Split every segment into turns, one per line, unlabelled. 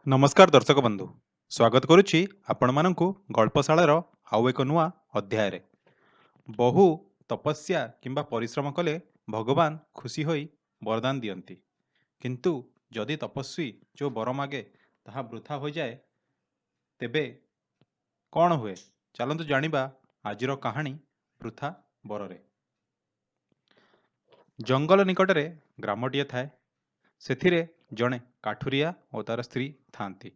ନମସ୍କାର ଦର୍ଶକ ବନ୍ଧୁ, ସ୍ୱାଗତ କରୁଛି ଆପଣମାନଙ୍କୁ ଗଳ୍ପଶାଳାର ଆଉ ଏକ ନୂଆ ଅଧ୍ୟାୟରେ। ବହୁ ତପସ୍ୟା କିମ୍ବା ପରିଶ୍ରମ କଲେ ଭଗବାନ ଖୁସି ହୋଇ ବରଦାନ ଦିଅନ୍ତି, କିନ୍ତୁ ଯଦି ତପସ୍ୱୀ ଯେଉଁ ବର ମାଗେ ତାହା ବୃଥା ହୋଇଯାଏ ତେବେ କ'ଣ ହୁଏ? ଚାଲନ୍ତୁ ଜାଣିବା ଆଜିର କାହାଣୀ ବୃଥା ବରରେ। ଜଙ୍ଗଲ ନିକଟରେ ଗ୍ରାମଟିଏ ଥାଏ। ସେଥିରେ ଜଣେ କାଠୁରିଆ ଓ ତାର ସ୍ତ୍ରୀ ଥାନ୍ତି।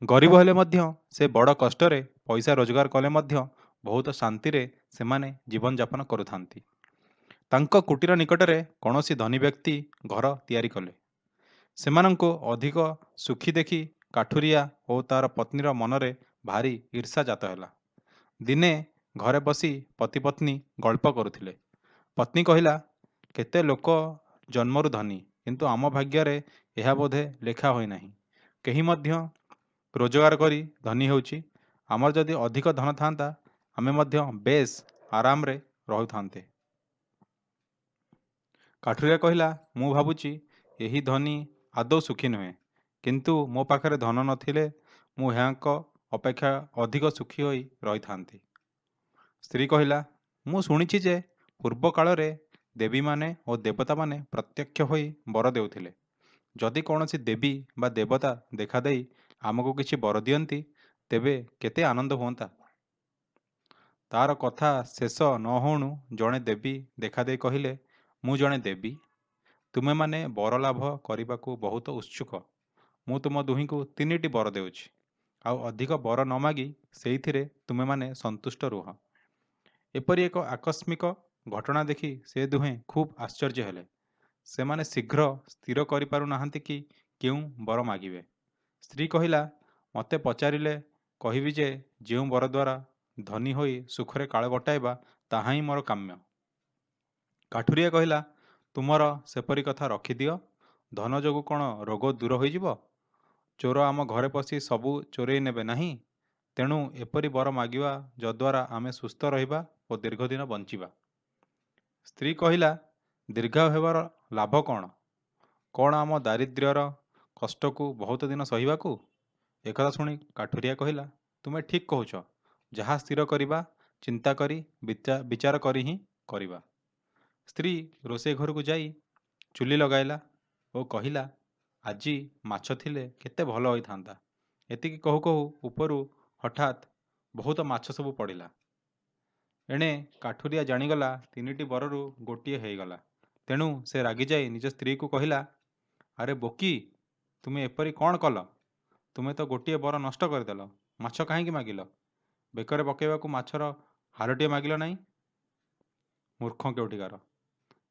ଗରିବ ହେଲେ ମଧ୍ୟ ସେ ବଡ଼ କଷ୍ଟରେ ପଇସା ରୋଜଗାର କଲେ ମଧ୍ୟ ବହୁତ ଶାନ୍ତିରେ ସେମାନେ ଜୀବନଯାପନ କରୁଥାନ୍ତି। ତାଙ୍କ କୁଟୀର ନିକଟରେ କୌଣସି ଧନୀ ବ୍ୟକ୍ତି ଘର ତିଆରି କଲେ। ସେମାନଙ୍କୁ ଅଧିକ ସୁଖୀ ଦେଖି କାଠୁରିଆ ଓ ତାର ପତ୍ନୀର ମନରେ ଭାରି ଈର୍ଷା ଜାତ ହେଲା। ଦିନେ ଘରେ ବସି ପତି ପତ୍ନୀ ଗଳ୍ପ କରୁଥିଲେ। ପତ୍ନୀ କହିଲା, କେତେ ଲୋକ ଜନ୍ମରୁ ଧନୀ, କିନ୍ତୁ ଆମ ଭାଗ୍ୟରେ ଏହା ବୋଧେ ଲେଖା ହୋଇନାହିଁ। କେହି ମଧ୍ୟ ରୋଜଗାର କରି ଧନୀ ହେଉଛି। ଆମର ଯଦି ଅଧିକ ଧନ ଥାନ୍ତା, ଆମେ ମଧ୍ୟ ବେଶ୍ ଆରାମରେ ରହୁଥାନ୍ତେ। କାଠୁରିଆ କହିଲା, ମୁଁ ଭାବୁଛି ଏହି ଧନୀ ଆଦୌ ସୁଖୀ ନୁହେଁ, କିନ୍ତୁ ମୋ ପାଖରେ ଧନ ନଥିଲେ ମୁଁ ଏହାଙ୍କ ଅପେକ୍ଷା ଅଧିକ ସୁଖୀ ହୋଇ ରହିଥାନ୍ତି। ସ୍ତ୍ରୀ କହିଲା, ମୁଁ ଶୁଣିଛି ଯେ ପୂର୍ବ କାଳରେ ଦେବୀମାନେ ଓ ଦେବତାମାନେ ପ୍ରତ୍ୟକ୍ଷ ହୋଇ ବର ଦେଉଥିଲେ। ଯଦି କୌଣସି ଦେବୀ ବା ଦେବତା ଦେଖାଦେଇ ଆମକୁ କିଛି ବର ଦିଅନ୍ତି, ତେବେ କେତେ ଆନନ୍ଦ ହୁଅନ୍ତା। ତାର କଥା ଶେଷ ନ ହେଉଣୁ ଜଣେ ଦେବୀ ଦେଖାଦେଇ କହିଲେ, ମୁଁ ଜଣେ ଦେବୀ। ତୁମେମାନେ ବର ଲାଭ କରିବାକୁ ବହୁତ ଉତ୍ସୁକ। ମୁଁ ତୁମ ଦୁହିଁଙ୍କୁ 3ଟି ବର ଦେଉଛି। ଆଉ ଅଧିକ ବର ନ ମାଗି ସେଇଥିରେ ତୁମେମାନେ ସନ୍ତୁଷ୍ଟ ରୁହ। ଏପରି ଏକ ଆକସ୍ମିକ ଘଟଣା ଦେଖି ସେ ଦୁହେଁ ଖୁବ୍ ଆଶ୍ଚର୍ଯ୍ୟ ହେଲେ। ସେମାନେ ଶୀଘ୍ର ସ୍ଥିର କରିପାରୁନାହାନ୍ତି କି କେଉଁ ବର ମାଗିବେ। ସ୍ତ୍ରୀ କହିଲା, ମୋତେ ପଚାରିଲେ କହିବି ଯେ ଯେଉଁ ବର ଦ୍ୱାରା ଧନୀ ହୋଇ ସୁଖରେ କାଳ କଟାଇବା, ତାହା ହିଁ ମୋର କାମ୍ୟ। କାଠୁରିଆ କହିଲା, ତୁମର ସେପରି କଥା ରଖିଦିଅ। ଧନ ଯୋଗୁଁ କ'ଣ ରୋଗ ଦୂର ହୋଇଯିବ? ଚୋର ଆମ ଘରେ ପଶି ସବୁ ଚୋରେଇ ନେବେ ନାହିଁ? ତେଣୁ ଏପରି ବର ମାଗିବା ଯଦ୍ୱାରା ଆମେ ସୁସ୍ଥ ରହିବା ଓ ଦୀର୍ଘଦିନ ବଞ୍ଚିବା। ସ୍ତ୍ରୀ କହିଲା, ଦୀର୍ଘାୟୁ ହେବାର ଲାଭ କ'ଣ? କ'ଣ ଆମ ଦାରିଦ୍ର୍ୟର କଷ୍ଟକୁ ବହୁତ ଦିନ ସହିବାକୁ? ଏକଥା ଶୁଣି କାଠୁରିଆ କହିଲା, ତୁମେ ଠିକ୍ କହୁଛ। ଯାହା ସ୍ଥିର କରିବା ଚିନ୍ତା କରି ବିଚାର କରି ହିଁ କରିବା। ସ୍ତ୍ରୀ ରୋଷେଇ ଘରକୁ ଯାଇ ଚୁଲି ଲଗାଇଲା ଓ କହିଲା, ଆଜି ମାଛ ଥିଲେ କେତେ ଭଲ ହୋଇଥାନ୍ତା। ଏତିକି କହୁ କହୁ ଉପରୁ ହଠାତ୍ ବହୁତ ମାଛ ସବୁ ପଡ଼ିଲା। ଏଣେ କାଠୁରିଆ ଜାଣିଗଲା 3ଟି ବରରୁ ଗୋଟିଏ ହେଇଗଲା। ତେଣୁ ସେ ରାଗିଯାଇ ନିଜ ସ୍ତ୍ରୀକୁ କହିଲା, ଆରେ ବୋକି, ତୁମେ ଏପରି କ'ଣ କଲ? ତୁମେ ତ ଗୋଟିଏ ବର ନଷ୍ଟ କରିଦେଲ। ମାଛ କାହିଁକି ମାଗିଲ? ବେକରେ ପକାଇବାକୁ ମାଛର ହାରଟିଏ ମାଗିଲ ନାହିଁ? ମୂର୍ଖ କେଉଁଠିକାର।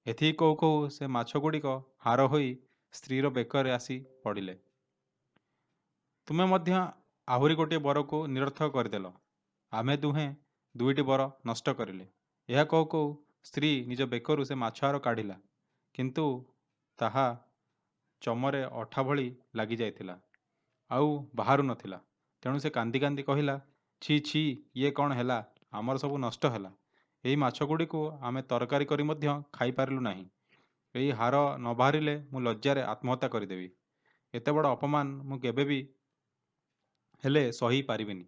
ଏତିକି କହୁ କହୁ ସେ ମାଛ ଗୁଡ଼ିକ ହାର ହୋଇ ସ୍ତ୍ରୀର ବେକରେ ଆସି ପଡ଼ିଲେ। ତୁମେ ମଧ୍ୟ ଆହୁରି ଗୋଟିଏ ବରକୁ ନିରର୍ଥକ କରିଦେଲ। ଆମେ ଦୁହେଁ 2ଟି ବର ନଷ୍ଟ କରିଲେ। ଏହା କହୁ କହୁ ସ୍ତ୍ରୀ ନିଜ ବେକରୁ ସେ ମାଛ ହାର କାଢ଼ିଲା, କିନ୍ତୁ ତାହା ଚମରେ ଅଠା ଭଳି ଲାଗିଯାଇଥିଲା, ଆଉ ବାହାରୁ ନଥିଲା। ତେଣୁ ସେ କାନ୍ଦି କାନ୍ଦି କହିଲା, ଛି ଛି, ଇଏ କ'ଣ ହେଲା? ଆମର ସବୁ ନଷ୍ଟ ହେଲା। ଏହି ମାଛ ଗୁଡ଼ିକୁ ଆମେ ତରକାରୀ କରି ମଧ୍ୟ ଖାଇପାରିଲୁ ନାହିଁ। ଏହି ହାର ନ ବାହାରିଲେ ମୁଁ ଲଜ୍ଜାରେ ଆତ୍ମହତ୍ୟା କରିଦେବି। ଏତେ ବଡ଼ ଅପମାନ ମୁଁ କେବେ ବି ହେଲେ ସହି ପାରିବିନି।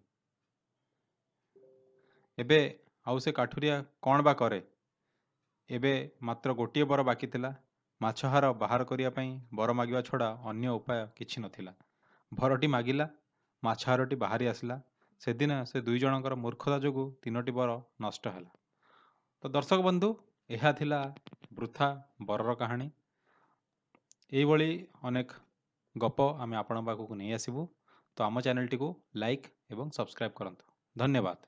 ଏବେ ଆଉ ସେ କାଠୁରିଆ କ'ଣ ବା କରେ? ଏବେ ମାତ୍ର ଗୋଟିଏ ବର ବାକି ଥିଲା। ମାଛ ହାର ବାହାର କରିବା ପାଇଁ ବର ମାଗିବା ଛଡ଼ା ଅନ୍ୟ ଉପାୟ କିଛି ନଥିଲା। ବରଟି ମାଗିଲା, ମାଛ ହାରଟି ବାହାରି ଆସିଲା। ସେଦିନ ସେ 2 ଜଣଙ୍କର ମୂର୍ଖତା ଯୋଗୁଁ 3ଟି ବର ନଷ୍ଟ ହେଲା। ତ ଦର୍ଶକ ବନ୍ଧୁ, ଏହା ଥିଲା ବୃଥା ବରର କାହାଣୀ। ଏଇଭଳି ଅନେକ ଗପ ଆମେ ଆପଣଙ୍କ ପାଖକୁ ନେଇ ଆସିବୁ। ତ ଆମ ଚ୍ୟାନେଲଟିକୁ ଲାଇକ୍ ଏବଂ ସବସ୍କ୍ରାଇବ୍ କରନ୍ତୁ। ଧନ୍ୟବାଦ।